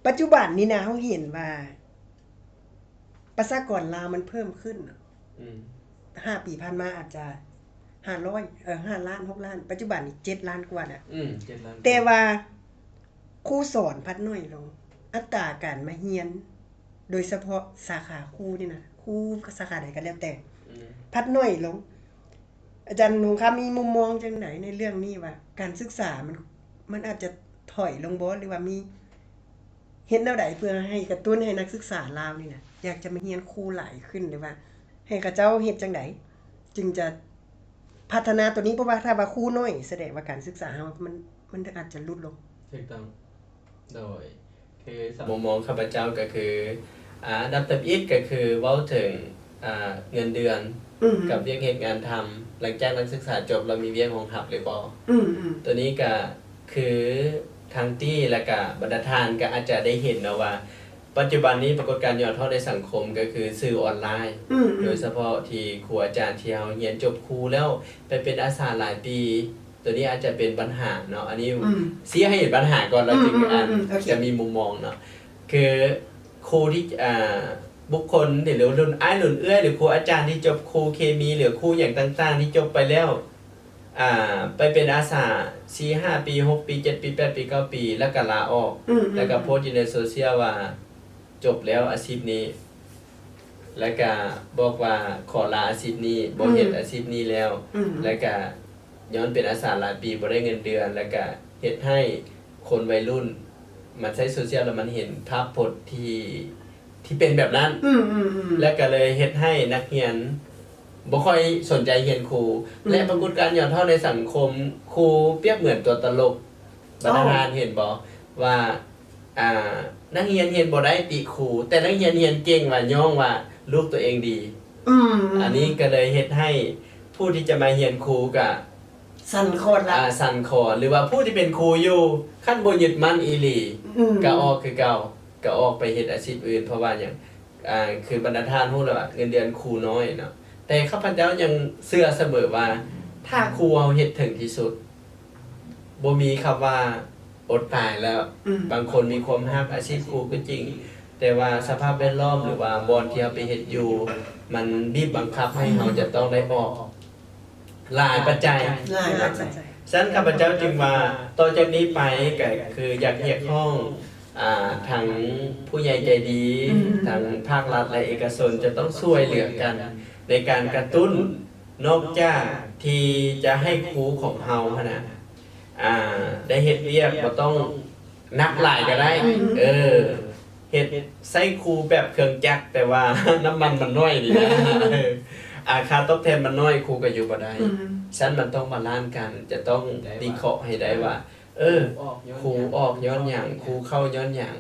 ປັດຈຸບັນນີ້ນະ ເຮົາເຫັນວ່າປະຊາກອນລາວມັນເພີ່ມຂຶ້ນເນາະ ອືມ ຫ້າປີຜ່ານມາອາດຈະຫ້າຮ້ອຍ ເອີ ຫ້າລ້ານ ຫົກລ້ານ ປັດຈຸບັນນີ້ເຈັດລ້ານກວ່ານະ ອືມ ເຈັດລ້ານ ແຕ່ວ່າຄູສອນພັດໜ້ອຍລົງ ອັດຕາການມາຮຽນ ໂດຍສະເພາະສາຂາຄູນີ້ນະ ຄູສາຂາໃດກໍແລ້ວແຕ່ ອືມ ພັດໜ້ອຍລົງ. ອາຈານຫົງຄຳມີມຸມມອງຈັ່ງໃດໃນເລື່ອງນີ້ ວ່າການສຶກສາມັນ ມັນອາດຈະຖອຍລົງບໍ່ ຫຼືວ່າມີເຮັດແນວໃດເພື່ອໃຫ້ກະຕຸ້ນໃຫ້ນັກສຶກສາລາວນີ້ນະ ຢາກຈະມາຮຽນຄູຫຼາຍຂຶ້ນ ຫຼືວ່າໃຫ້ເຂົາເຈົ້າເຮັດຈັ່ງໃດຈຶ່ງຈະພັດທະນາໂຕນີ້? ເພາະວ່າຖ້າວ່າຄູໜ້ອຍ ສະແດງວ່າການສຶກສາເຮົາມັນ ມັນອາດຈະຫຼຸດລົງ. ຖືກຕ້ອງ. ໂດຍ ຄືສຳ ມຸມມອງຂ້າພະເຈົ້າກໍຄື ອາ ອັນດັບທຳອິດກໍຄືເວົ້າເຖິງ ອາ ເງິນເດືອນ ອືມ ກັບວຽກເຮັດງານທຳ ຫຼັງຈາກນັກສຶກສາຈົບແລ້ວມີວຽກຮອງຮັບຫຼືບໍ່? ອືມໆ ໂຕນີ້ກໍຄືທາງຕີ້ ແລ້ວກໍບັນດາທ່ານກໍອາດຈະໄດ້ເຫັນເນາະວ່າ ປັດຈຸບັນນີ້ປາກົດການຫຍໍ້ທໍ້ໃນສັງຄົມກໍຄືສື່ອອນລາຍ ອືມໆ ໂດຍສະເພາະທີ່ຄູອາຈານທີ່ເຮົາຮຽນຈົບຄູແລ້ວ ໄປເປັນອາສາຫຼາຍປີ ໂຕນີ້ອາດຈະເປັນບັນຫາເນາະ ອັນນີ້ ອືມ ຊີ້ໃຫ້ເຫັນບັນຫາກ່ອນ ແລ້ວຈຶ່ງ ອືມໆໆ ອາ ໂອເຄ ຈະມີມຸມມອງເນາະ ຄືຄູທີ່ ອ່າ ບຸກຄົນ ຫຼືລຸ້ນອ້າຍລຸ້ນເອື້ອຍ ຫຼືຄູອາຈານທີ່ຈົບຄູເຄມີ ຫຼືຄູຫຍັງຕ່າງໆ ທີ່ຈົບໄປແລ້ວ ອ່າ ໄປເປັນອາສາສີ່ຫ້າປີ ຫົກປີ ເຈັດປີ ແປດປີ ເກົ້າປີ ແລ້ວກໍລາອອກ ອືມໆໆ ແລ້ວກໍໂພສຢູ່ໃນໂຊຊຽວວ່າ ຈົບແລ້ວອາຊີບນີ້ ແລ້ວກະບອກວ່າຂໍລາອາຊີບນີ້ ບໍ່ເຮັດ ອືມ ອາຊີບນີ້ແລ້ວ ອືມ ແລ້ວກະຍ້ອນເປັນອາສາຫຼາຍປີບໍ່ໄດ້ເງິນເດືອນ ແລ້ວກະເຮັດໃຫ້ຄົນໄວລຸ້ນມາໃຊ້ໂຊຊຽວ ແລ້ວມັນເຫັນພາບພົດທີ່ ທີ່ເປັນແບບນັ້ນ ອືມໆໆ ແລ້ວກະເລີຍເຮັດໃຫ້ນັກຮຽນບໍ່ຄ່ອຍສົນໃຈຮຽນຄູ ອືມ ແລະ ປາກົດການຫຍໍ້ທໍ້ໃນສັງຄົມ ຄູປຽບເໝືອນຕົວຕະຫຼົກ ບັນດາທ່ານເຫັນບໍ່ວ່າ ອ່າ ນັກຮຽນຮຽນບໍ່ໄດ້ຕິຄູ ແຕ່ນັກຮຽນຮຽນເກັ່ງວ່າຍ້ອງວ່າລູກຕົວເອງດີ ອືມໆ ອັນນີ້ກໍເລີຍເຮັດໃຫ້ຜູ້ທີ່ຈະມາຮຽນຄູກະສັ່ນຄອນລະ ອ່າ ສັ່ນຄອນ ຫຼືວ່າຜູ້ທີ່ເປັນຄູຢູ່ ຄັນບໍ່ຍຶດໝັ້ນອີ່ຫຼີ ອືມ ກະອອກຄືເກົ່າ ກະອອກໄປເຮັດອາຊີບອື່ນ ເພາະວ່າຫຍັງ? ອ່າ ຄືບັນດາທ່ານຮູ້ແລ້ວວ່າເງິນເດືອນຄູນ້ອຍເນາະ ແຕ່ຂ້າພະເຈົ້າຍັງເຊື່ອສະເໝີວ່າ ຖ້າຄູເຮົາເຮັດເຖິງທີ່ສຸດ ບໍ່ມີຄຳວ່າອົດຕາຍແລ້ວ ອືມ ບາງຄົນມີຄວາມຮັກອາຊີບຄູກໍຈິງ ແຕ່ວ່າສະພາບແວດລ້ອມ ຫຼືວ່າບ່ອນທີ່ເຮົາໄປເຮັດຢູ່ ມັນບີບບັງຄັບໃຫ້ເຮົາຈະຕ້ອງໄດ້ອອກ ຫຼາຍປັດໄຈ ຫຼາຍປັດໄຈ ສະນັ້ນຂ້າພະເຈົ້າຈຶ່ງວ່າ ຕໍ່ຈາກນີ້ໄປກໍຄືຢາກຮຽກຮ້ອງ ອ່າ ທັງຜູ້ໃຫຍ່ໃຈດີ ອືມ ທັງພາກລັດ ແລະ ເອກະຊົນ ຈະຕ້ອງຊ່ວຍເຫຼືອກັນໃນການກະຕຸ້ນ ນອກຈາກທີ່ຈະໃຫ້ຄູຂອງເຮົາຫັ້ນນະ ອ່າ ໄດ້ເຮັດວຽກ ບໍ່ຕ້ອງໜັກຫຼາຍກໍໄດ້ ອືມ ເອີ ເຮັດໃຊ້ຄູແບບເຄື່ອງຈັກ ແຕ່ວ່ານ້ຳມັນມັນໜ້ອຍນີ້ນະ ເອີ ອາ ຄ່າຕອບແທນມັນໜ້ອຍ ຄູກໍຢູ່ບໍ່ໄດ້ ອືມ ຊັ້ນມັນຕ້ອງບາລານກັນ ຈະຕ້ອງວິເຄາະໃຫ້ໄດ້ວ່າ ເອີ ຄູອອກຍ້ອນຫຍັງ ຄູເຂົ້າຍ້ອນຫຍັງ